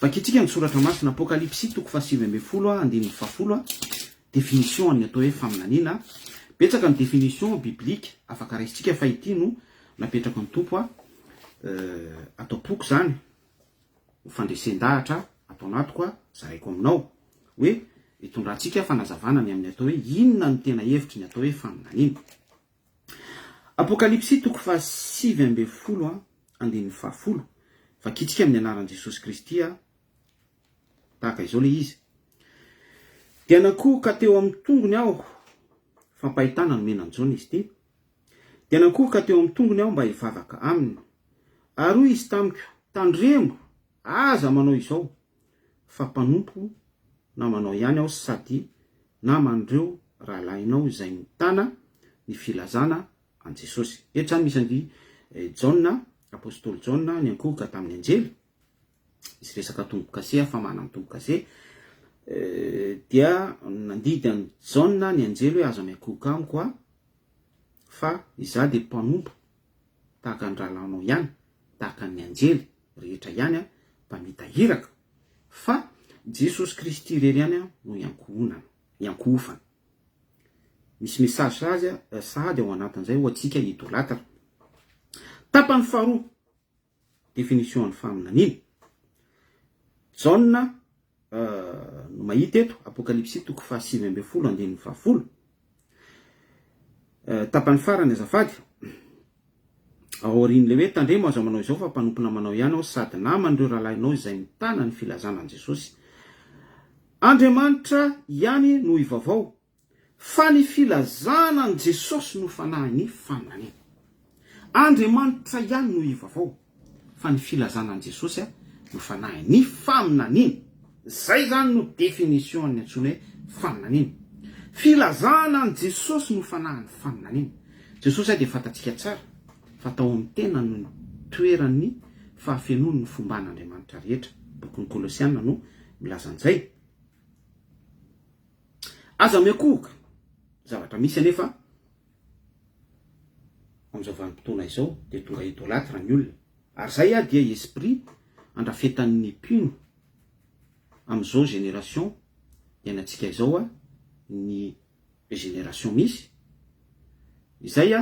Vakintsika ny soratra masina Apokalypsy toko faha-19 andininy faha-10 définition an'ny atao hoe faminaniana. Betsaka ny définition biblique afaka raisintsika fa ity no napetraky ny Tompo ato am-poko izany ho fandresen-dahatra ato anatiko zaraiko aminao hoe hitondrantsika fanazavana ny amin'ny atao hoe inona no tena hevitry ny atao hoe faminaniana. Apokalypsy toko faha 19 andininy faha 10. Vakitsika amin'ny anaran'i Jesosy Kristy a, tahaka izao ilay izy. Dia nankohoka teo amin'ny tongony aho, fampahitana nomena an'i Jaona izy ity. Dia nankohoka teo amin'ny tongony aho mba hivavaka aminy. Ary hoy izy tamiko, Tandremo, aza manao izao, fa mpanompo namanao ihany aho sady naman'ireo rahalahinao izay mitana ny filazana an'i Jesosy. Eto izany misy an'i Jaona, apostoly Jaona, niankohoka tamin'ny anjely, misy resaka tombo-kase, famahana ny tombo-kase, dia nandidy an'i Jaona ny anjely hoe aza miankohoka amiko aho, fa izaho dia mpanompo tahaka ny rahalahinao ihany, tahaka ny anjely rehetra ihany aho, mpamita iraka, fa Jesosy Kristy irery ihany no iankohonana, iankohofana. Misy message sazy sahady ao anatin'izay ho antsika idolatre. Tapany faharoa, définition an'ny faminaniana. Jaona no mahita eto, Apokalypsy toko faha-19 andininy faha-10. Tapany farany azafady. Ao aorian'ilay hoe tandremo aza manao izao fa mpanompo namanao ihany aho sady naman'ireo rahalahinao izay mitana ny filazana an'i Jesosy. Andriamanitra ihany no ivavao fa ny filazana an'i Jesosy no fanahin'ny faminaniana. Andriamanitra ihany no ivavao fa ny filazana an'i Jesosy no fanahin'ny faminaniana. Zay zany no définition ny antsoina hoe faminaniana. Filazana an'i Jesosy no fanahin'ny faminaniana. Jesosy dia fantatsika tsara fa tao amin'ny tenany no nitoeran'ny fahafenoan'ny fomban'Andriamanitra rehetra. Bokin'ny Kolosiana no milaza an'izay. Aza miankohoka. Zavatra misy anefa amin'izao vanim-potoana izao dia tonga idolatre ny olona. Ary izay dia esprit andrafetan'ny mpino amin'izao génération iainantsika izao ny génération misy. Izay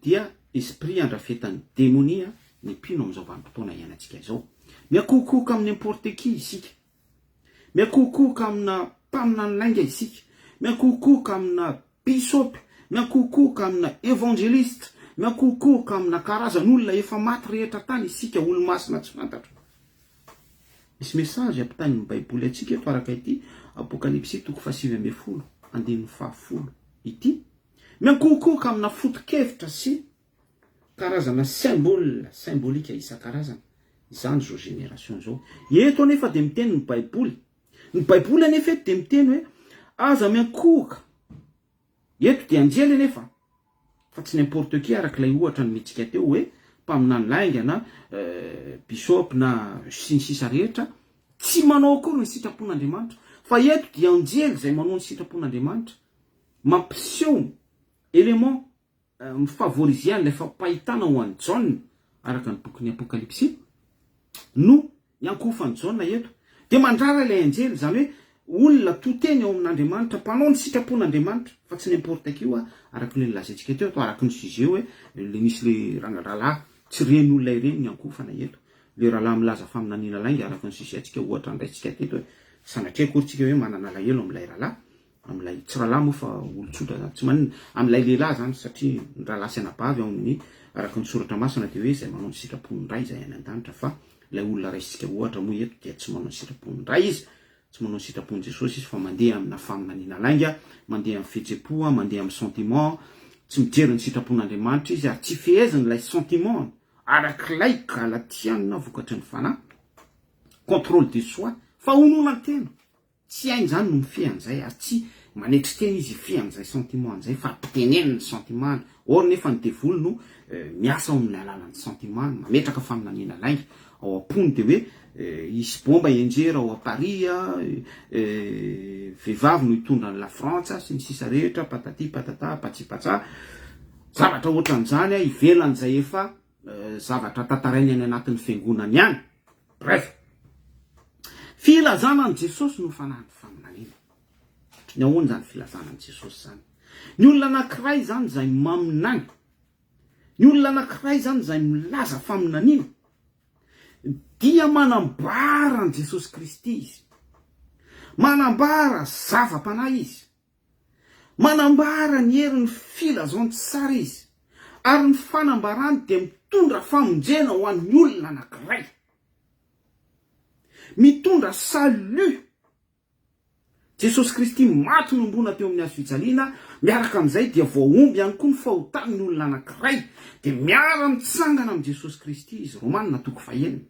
dia esprit andrafetan'ny demonia ny mpino amin'izao vanim-potoana iainantsika izao. Miankohokohoka amin'ny n'importe qui isika. Miankohokohoka amina mpaminany lainga isika, miankohokohoka amina bisopy, miankohokohoka amina evangeliste, miankohokohoka amina karazan'olona efa maty rehetra tany isika, olo-masina tsy fantatro. Misy message ampitain'ny Baiboly antsika eto araka ity Apokalypsy toko faha-19 andininy faha-10 ity. Miankohokohoka amina foto-kevitra sy karazana symbole, symbolique isan-karazany izany izao génération izao. Eto anefa dia miteny ny baiboly, ny baiboly anefa eto dia miteny hoe aza miankohoka, eto dia anjely anefa fa tsy n'importe qui araka ilay ohatra nomentsika teo hoe mpaminany lainga na bishop na sy ny sisa rehetra tsy manao akory ny sitrapon'Andriamanitra fa eto dia anjely izay manao ny sitrapon'Andriamanitra mampiseho élément mi-favoriser an'ilay fampahitana ho an'i Jaona, araka ny bokin'ny Apokalypsy, no iankohofan'i Jaona eto. Dia mandrara ilay anjely, izany hoe olona to teny ao amin'Andriamanitra, mpanao ny sitrapon'Andriamanitra, fa tsy n'importe qui hoa, araka ilay nolazaintsika teo, atao araka ny sujet hoe ilay misy ilay rahalahy, tsy ireny olona ireny no iankohofana eto. Ilay rahalahy milaza faminaniana lainga, araka ny sujet-ntsika ohatra ndraisintsika teto hoe sanatria akory tsika hoe manana alahelo amin'ilay rahalahy, amin'ilay, tsy rahalahy moa fa olon-tsotra zany, tsy maninona, amin'ilay lehilahy zany, satria ny rahalahy sy anabavy ao amin'ny, araka ny soratra masina dia hoe izay manao ny sitrapon'ny Ray izay any an-danitra, fa ilay olona raisintsika ohatra moa eto dia tsy manao ny sitrapon'ny Ray izy, tsy manao ny sitrapon'i Jesosy izy fa mandeha amina faminaniana lainga, mandeha amin'ny fihetsem-po, mandeha amin'ny sentiment, tsy mijery ny sitrapon'Andriamanitra izy ary tsy feheziny ilay sentiment-ny, arak'ilay Galatiana vokatry ny fanahy, contrôle de soi, fahononan-tena. Tsy hainy izany no mifehy an'izay ary tsy manetry tena izy hifehy an'izay sentiment an'izay fa ampiteneniny ny sentiment-ny. Or nefa ny devoly no miasa ao amin'ny alalan'ny sentiment-ny, mametraka faminaniana lainga ao am-pony dia hoe hisy bomba hianjera ao Paris, vehivavy no hitondra an'i La Frantsa sy ny sisa rehetra, patati patata, patsipatsa, zavatra ohatran'izany ivelan'izay efa zavatra tantarainy any anatin'ny fiangonany any. Bref. Filazana an'i Jesosy no fanahin'ny faminaniana. Ohatry ny ahoana izany filazana an'i Jesosy izany? Ny olona anankiray izany izay maminany, ny olona anankiray izany izay milaza faminaniana, dia manambara an'i Jesosy Kristy izy. Manambara zava-panahy izy. Manambara ny herin'ny filazantsara izy, ary ny fanambarany dia mitondra famonjena ho an'ny olona anankiray. Mitondra salut. Jesosy Kristy maty nohomboana teo amin'ny hazo fijaliana, miaraka amin'izay dia voahombo ihany koa ny fahotan'ny olona anankiray, dia miara-mitsangana amin'i Jesosy Kristy izy, Romana toko fahenina.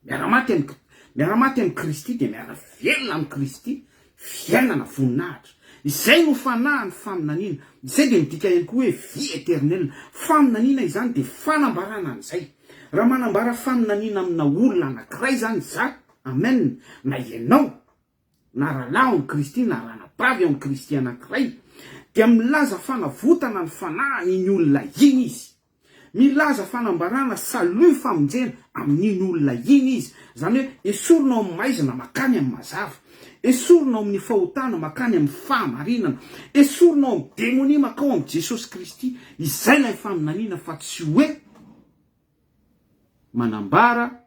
Miara-maty amin'i miara-maty amin'i Kristy dia miara-velona amin'i Kristy, fiainana, voninahitra. Izay no fanahin'ny faminaniana. Izay dia midika ihany koa hoe vie éternelle. Faminaniana izany dia fanambarana an'izay. Raha manambara faminaniana amina olona anankiray izany za, Amen, na ianao, na rahalahy ao amin'i Kristy na ranabavy ao amin'i Kristy anankiray, dia milaza fanavotana ny fanahin'iny olona iny izy. Milaza fanambarana salut famonjena amin'iny olona iny izy. Izany hoe esorina ao amin'ny maizina makany amin'ny mazava. Esorina ao amin'ny fahotana makany amin'ny fahamarinana. Esorina ao amin'ny demonia makao amin'i Jesosy Kristy. Izay ilay faminaniana fa tsy hoe manambara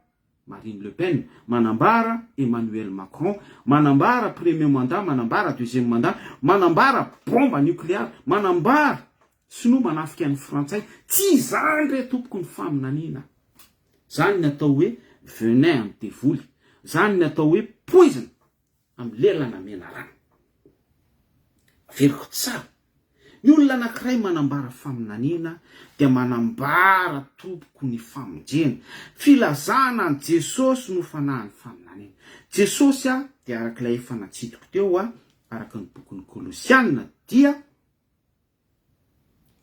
Marine Le Pen, manambara Emmanuel Macron, manambara premier mandat, manambara deuxième mandat, manambara bomba nucléaire, manambara sinoa manafika ny frantsay. Tsy izany re tompoko ny faminaniana. Zany ny atao hoe venin amin'ny devoly. Zany ny atao hoe poizina amin'ny lelana menarana. Averiko tsara. Ny olona anankiray manambara faminaniana dia manambara tompoko ny famonjena. Filazana an'i Jesosy no fanahin'ny faminaniana. Jesosy dia araka ilay efa natsidiko teo, araka ny bokin'ny Kolosiana dia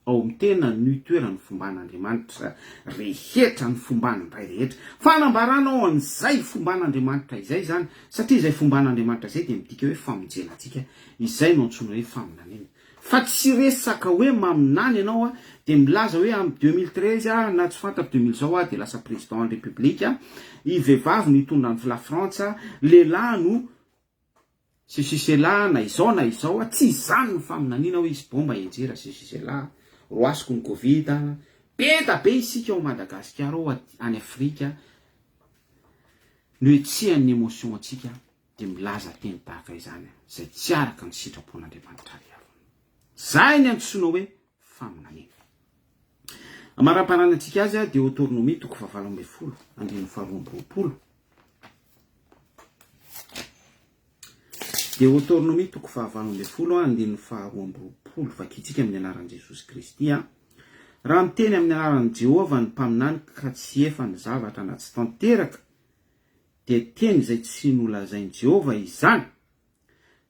ao amin'ny tena no itoeran'ny fomban'Andriamanitra rehetra, ny fomban'ny Ray rehetra. Fanambarana ao an'izay fomban'Andriamanitra izay izany, satria izay fomban'Andriamanitra izay dia midika hoe famonjena antsika, izay no antsoina hoe faminaniana. Fa tsy resaka hoe maminany ianao dia milaza hoe amin'ny 2013 aho na tsy fantatro 2000 izao aho dia lasa président ny République, i vehivavy no hitondra an'i la Frantsa, lehilahy no Ceci cela na izao na izao a, tsy izany ny faminaniana hoe hisy bomba hianjera ceci cela, roasiko ny covid a, be da be isika ao Madagasikara ao any Afrika no hetsihan'ny emotion antsika dia milaza teny tahaka izany izay tsy araka ny sitrapon'Andriamanitra ry havana. Izay ny antsoina hoe faminaniana. Amaramparanantsika azy a, Deotornomia toko fahavalo ambinifolo andininy faharoa amby roapolo. Deotornomia toko fahavalo ambinifolo andininy faharoa amby roapolo, vakintsika amin'ny anaran'i Jesosy Kristy a. Raha miteny amin'ny anaran'i Jehovah ny mpaminany ka tsy efa ny zavatra na tsy tanteraka, dia teny izay tsy nolazain'i Jehovah izany.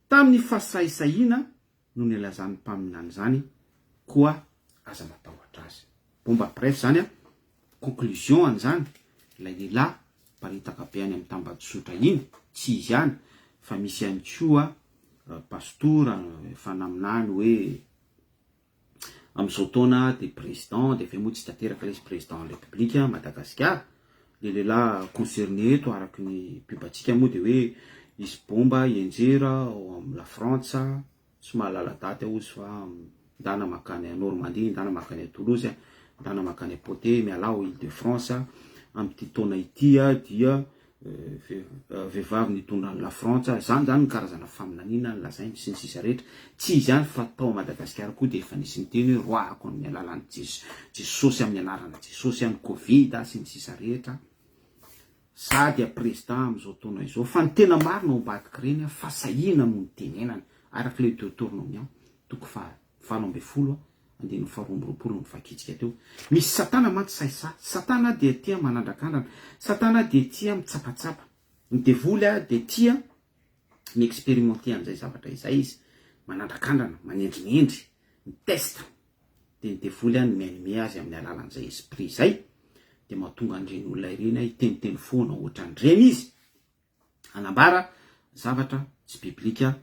Tamin'ny fahasahisahiana no nilazan'ny mpaminany izany, koa aza matahotra azy. Bon bah bref zany an, conclusion an'izany, ilay lehilahy miparitaka be any amin'ny tambajotra iny, tsy izy ihany fa misy ihany koa pastora efa naminany hoe amin'izao taona dia président, dia avy eo moa tsy tanteraka ilay izy président ny république Madagasikara, le lehilahy concerné eto araky ny pub antsika moa dia hoe hisy bomba hianjera ao amin'ny la Frantsa, Tsy mahalala daty aho ozy fa ndana makany Normandie, ndana makany Toulouse, ndana makany Poté, mialà ao Ile de France amin'ity taona ity dia vehivavy nitondra an'i La Frantsa, zany zany ny karazana faminaniana lazainy sy ny sisa rehetra, tsy izy ihany fa tao Madagasikara koa dia efa nisy niteny hoe roahako amin'ny alalan'i Jesosy amin'ny anarana Jesosy ny covid sy ny sisa rehetra. Za dia président amin'izao taona izao fa ny tena marina ao ambadik'ireny an, fahasahiana no nitenenana, araka ilay Deuteronomia toko faha 18 andininy faha 22 novakintsika teo. Misy satana mantsy sahisahy, satana dia tia manandrakandrana, satana dia tia mitsapatsapa, ny devoly dia tia mi-experimenter an'izay zavatra izay izy, manandrakandrana, manendrinendry, mi-test. dia ny devoly any mi-animer azy amin'ny alalan'izay esprit izay, dia mahatonga an'ireny olona ireny hiteniteny foana ohatran'ireny izy, hanambara zavatra tsy biblika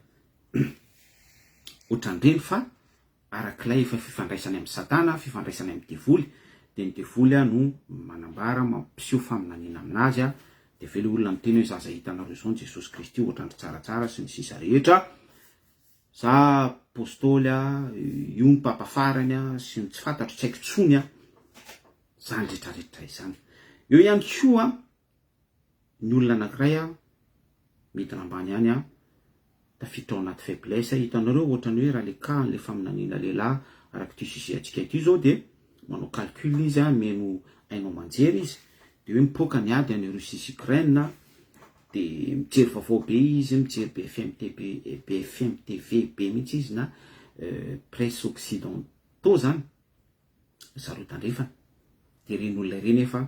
ohatran'ireny fa arak'ilay efa fifandraisany amin'i satana, fifandraisany amin'ny devoly, dia ny devoly no manambara, mampiseho faminaniana aminazy, dia avy eo ilay olona miteny hoe zaza hitanareo izao ny Jesosy Kristy ohatran-dry tsaratsara sy ny sisa rehetra, Za apostoly a, io ny papa farany a, sy ny tsy fantatro tsy haiko tsony a, zany retraretra izany. Eo ihany koa ny olona anakiray a, midina ambany ihany a, tafiditra ao anaty faiblesse, hitanareo ohatrany hoe raha le cas an'le faminaniana lehilahy araka ity sujet antsika ity zao de manao calcul izy a, mihaino haino aman-jery izy, de hoe mipoaka ny ady any Russie sy Ukraine. De mijery vaovao be izy, mijery BFM TV, BFM TV be mihitsy izy na presse occidentaux zany, zareo tandrefana. De ireny olona ireny efa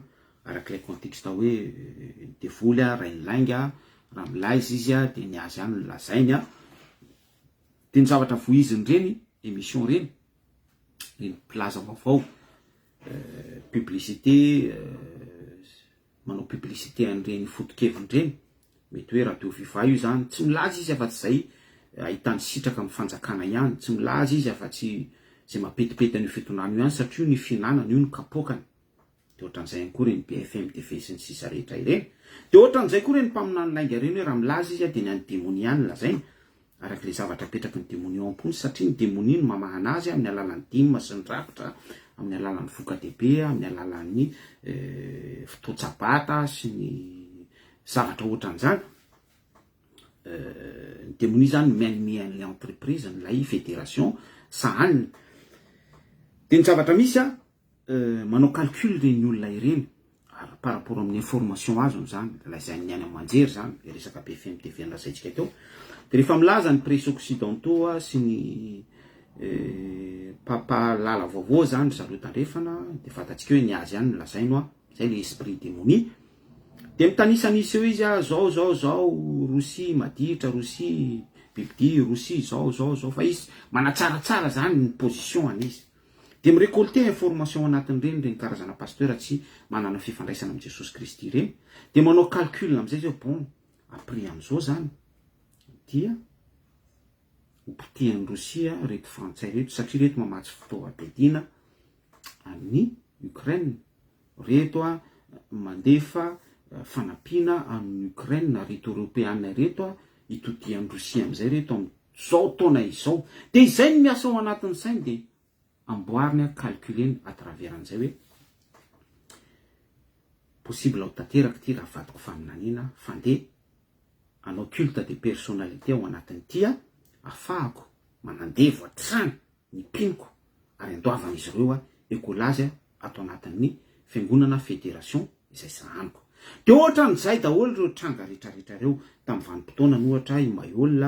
arak'ilay contexte hoe ny devoly a, rain'ny lainga, raha milaiza izy a, de ny azy ihany no lazainy a. De ny zavatra voiziny ireny, émission ireny, ireny mpilaza vaovao, publicité, manao publicité an'ireny foto-keviny ireny, mety hoe radio viva io izany, tsy milaza izy afa-tsy izay ahitany sitraka amin'ny fanjakana ihany, tsy milaza izy afa-tsy izay mampetipety an'io fitondrana io ihany satria io ny fihinanany, io ny kapoakany. Dia ohatran'izay ihany koa ireny BFM TV sy ny sisa rehetra ireny. Dia ohatran'izay koa ireny mpaminany lainga ireny hoe raha milaza izy dia ny an'ny demonia ihany no lazainy, araka ilay zavatra apetraky ny demonia ao am-pony, satria ny demonia no mamahana azy amin'ny alalan'ny dima sy ny rakitra, amin'ny alalan'ny voka-dehibe, amin'ny alalan'ny fotoan-tsabata sy ny zavatra ohatran'izany. Ny demonia izany no mi-animer an'ilay entreprise, an'ilay fédération sahaniny. Dia ny zavatra misy an, manao calcul ireny olona ireny ary par rapport amin'ny information azony izany, lazain'ny any aman-jery izany, le resaka BFM TV nolazaintsika teo, de rehefa milaza ny presse occidentaux sy ny mpampahalala vaovao izany ry zareo tandrefana, de fantatsika hoe ny azy ihany no lazainy hoa, zay le esprit demonia, de mitanisa ny iseho izy a, zao zao zao, Rosia maditra, Rosia bibidia, Rosia zao zao zao, fa izy manatsaratsara zany ny position an'izy. Dia mi-recolter information ao anatin'ireny ireny karazana pasteur tsy manana fifandraisana amin'i Jesosy Kristy ireny. Dia manao calcul amin'izay izy hoe bon, après an'izao zany dia ho potehan'i Rosia ireto frantsay ireto satria ireto mamatsy fitaovam-piadiana an'i Ukraine, ireto mandefa fanampiana an'i Ukraine, ireto eoropeana ireto hitodian'i Rosia amin'izay ireto amin'izao taona izao. Dia izay no miasa ao anatin'ny sainy dia amboariny an, calculer-ny à travers an'izay hoe possible ho tanteraka ity raha avadiko faminaniana fa ndeha hanao culte de personnalité ao anatin'ity aho afahako manandevo hatrany ny mpinoko ary andoavan'izy ireo aho écolage ato anatin'ny fiangonana fédération izay sahaniko. Dia ohatran'izay daholo ireo tranga rehetrarehetra ireo tamin'ny vanim-potoanany ohatra i Maihol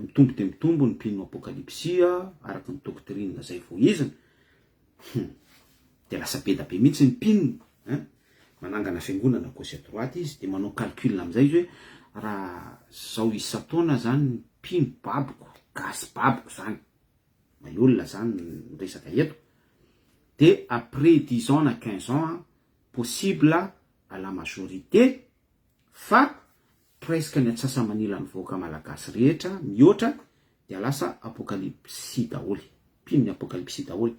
mitombo dia mitombo ny mpino apokalypsy araka ny doctrine izay voizina hum dia lasa be da be mihitsy ny mpino hein manangana fiangonana gauche à droite izy dia manao calcul amin'izay izy hoe raha zao isan-taona zany ny mpino baboko gasy baboko zany Maihol zany ny resaka eto dia après dix ans na 15 ans possible à la majorité fa presque ny atsasa-manilan'ny vahoaka malagasy rehetra mihoatra dia lasa apokalypsy daholo, mpino ny apokalypsy daholo.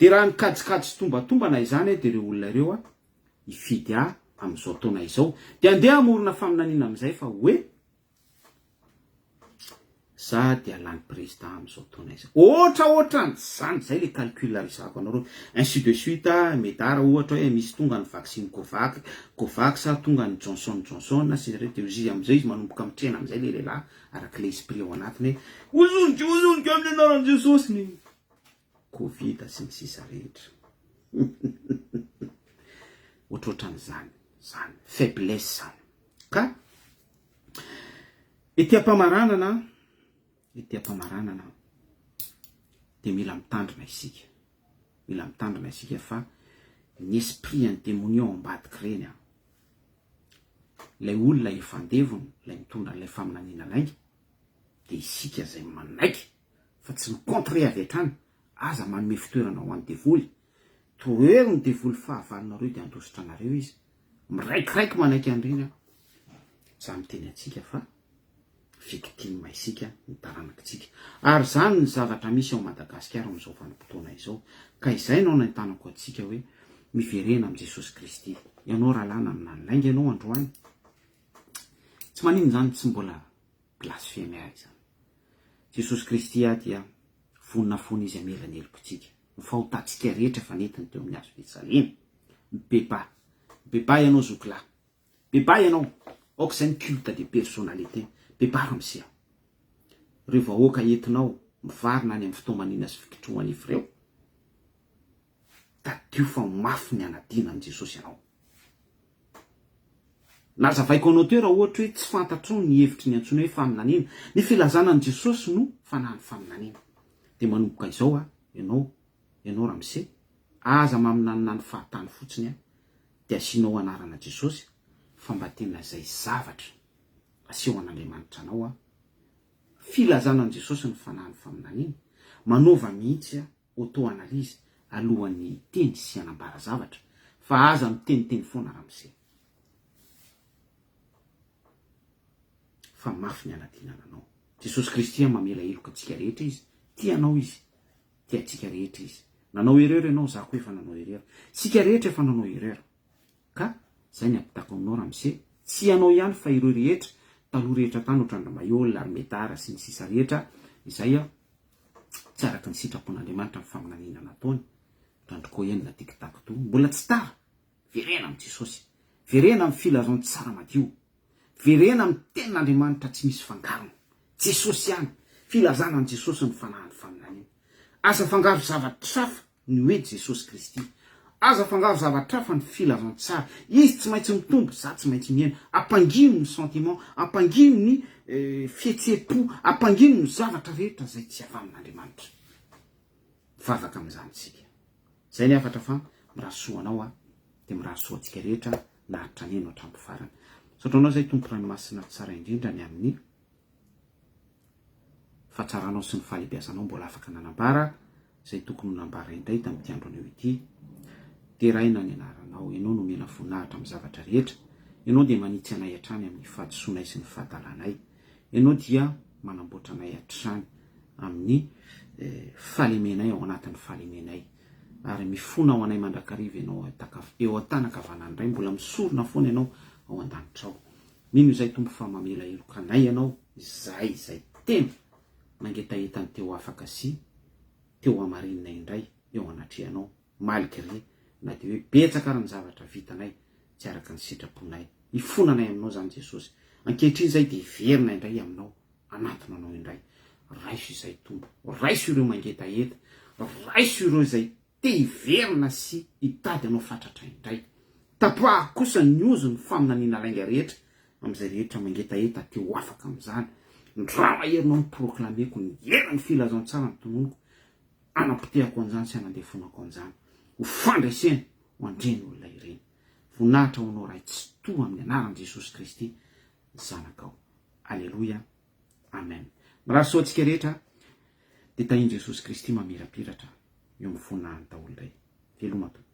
Dia raha ny kajikajy sy tombatombana izany dia ireo olona ireo hifidy ahy amin'izao taona izao. Dia andeha hamorona faminaniana amin'izay fa hoe Za dia lany président amin'izao taona izao. Ohatra ohatran'izany, zay le calcul resahako anareo. Ainsi de suite, Medar ohatra hoe misy tonga ny vaccine Covax, Covax, tonga ny Johnson Johnson sy ny rehetra, dia izy amin'izay izy manomboka mitrena amin'izay le lehilahy araka le esprit ao anatiny hoe ozoniko, ozoniko amin'ny anaran'i Jesosy ny Covid sy ny sisa rehetra. Ohatrohatran'izany, zany faiblesse zany. Ka Ety am-pamaranana, ety am-pamaranana dia mila mitandrina isika, mila mitandrina isika fa ny esprit an'ny demonia ao ambadik'ireny an, ilay olona efa andevony, ilay mitondra an'ilay faminaniana lainga, dia isika izay manaiky fa tsy mi-contrer avy hatrany, aza manome fitoerana ho an'ny devoly, tohero ny devoly fahavalonareo dia handositra anareo izy, Miraikiraiky manaiky an'ireny aho. Za miteny antsika fa victime isika ny taranakitsika. Ary izany ny zavatra misy ao Madagasikara amin'izao vanim-potoana izao. Ka izay no anentanako antsika hoe miverena amin'i Jesosy Kristy. Ianao rahalahy naminany lainga ianao androany. Tsy maninona izany tsy mbola blaspheme ahy izany. Jesosy Kristy ahy dia vonona foana izy hamela ny helokontsika. Ny fahotantsika rehetra efa nentiny teo amin'ny hazo fijaliana. Mibebaha. Mibebaha ianao zoky lahy. Mibebaha ianao. Aoka izay ny culte de personnalité. Mibebaha ramose a. Ireo vahoaka entinao mivarina any amin'ny fitaomanina sy fikitrohanify ireo, tadidio fa mafy ny hanadina an'i Jesosy ianao. Nazavaiko anao teo raha ohatra hoe tsy fantatrao ny hevitry ny antsoina hoe faminaniana. Ny filazana an'i Jesosy no fanahin'ny faminaniana. Dia manomboka izao a, ianao, ianao ramose, aza maminaninany fahatany fotsiny a, dia asianao anarana Jesosy fa mba tena izay zavatra asehon'Andriamanitra anao a, filazana an'i Jesosy ny fanahin'ny faminaniana, manaova mihitsy a auto-analyse alohan'ny hiteny sy hanambara zavatra fa aza miteniteny foana ramose. Fa mafy ny hanadinana anao. Jesosy Kristy mamela heloka antsika rehetra Izy. Tia anao Izy. Tia antsika rehetra Izy. Nanao erreur ianao, za koa efa nanao erreur. Isika rehetra efa nanao erreur. Ka zay ny ampitako aminao ramose, tsy ianao ihany fa ireo rehetra taloha rehetra tany ohatran-dRamaeol, Armedara sy ny sisa rehetra izay tsy araka ny sitrapon'Andriamanitra ny faminaniana nataony, ohatran-dry Cohen na Tic-tac toe, mbola tsy tara, verena amin'i Jesosy, verena amin'ny filazantsara madio, verena amin'ny tenin'Andriamanitra tsy misy fangarony, Jesosy ihany, filazana an'i Jesosy ny fanahin'ny faminaniana. Aza afangaro zavatra hafa ny hoe Jesosy Kristy. Aza afangaro zavatra hafa ny filazantsara. Izy tsy maintsy mitombo, za tsy maintsy mihena. Ampangino ny sentiment, ampangino ny fihetseham-po, ampangino ny zavatra rehetra izay tsy avy amin'Andriamanitra. Mivavaka amin'izany isika. Izay ny hafatra fa mirary soa anao aho, dia mirary soa antsika rehetra naharitra nino hatramin'ny farany. Misaotra anao izay Tompo Ray Masina tsara indrindra ny amin'ny Fahatsaranao sy ny fahalehibiazanao mbola afaka nanambara izay tokony ho nambara indray tamin'ity andro anio ity. Deraina ny anaranao. Ianao no omena voninahitra amin'ny zavatra rehetra. Ianao dia manitsy anay hatrany amin'ny fahadisoanay sy ny fahadalanay. Ianao dia manamboatra anay hatrany amin'ny fahalemenay ao anatin'ny fahalemenay. Ary mifona ho anay mandrakariva Ianao eo an-tanan-kavanan'ny Ray. Mbola misorona foana Ianao ao an-danitra ao. Mino izay Tompo fa mamela heloka anay Ianao, izahay izay tena mangetaheta ny te ho afaka sy te ho hamarinina indray eo anatrehanao, malgré na dia hoe betsaka ary ny zavatra vitanay tsy araka ny sitraponay. Ifonanay aminao izany Jesosy. Ankehitriny izay dia hiverina indray aminao, hanatona anao indray. Raiso izay Tompo, raiso ireo mangetaheta, raiso ireo izay Te hiverina sy hitady anao fatratra indray. Tapaho kosa ny ozon'ny faminaniana lainga rehetra amin'izay rehetra mangetaheta te ho afaka amin'izany. Ny rà maherinao no proclameko, ny herin'ny filazantsara no tononiko, hanapotehako an'izany sy hanandefonako an'izany. Ho fandresena ho an'ireny olona ireny. Voninahitra ho anao Ray Tsitoha amin'ny anaran'i Jesosy Kristy Zanakao. Aleloia. Amen. Mirary soa antsika rehetra dia tahin'i Jesosy Kristy mamirapiratra eo amin'ny voninahiny daholo indray. Veloma tompoko.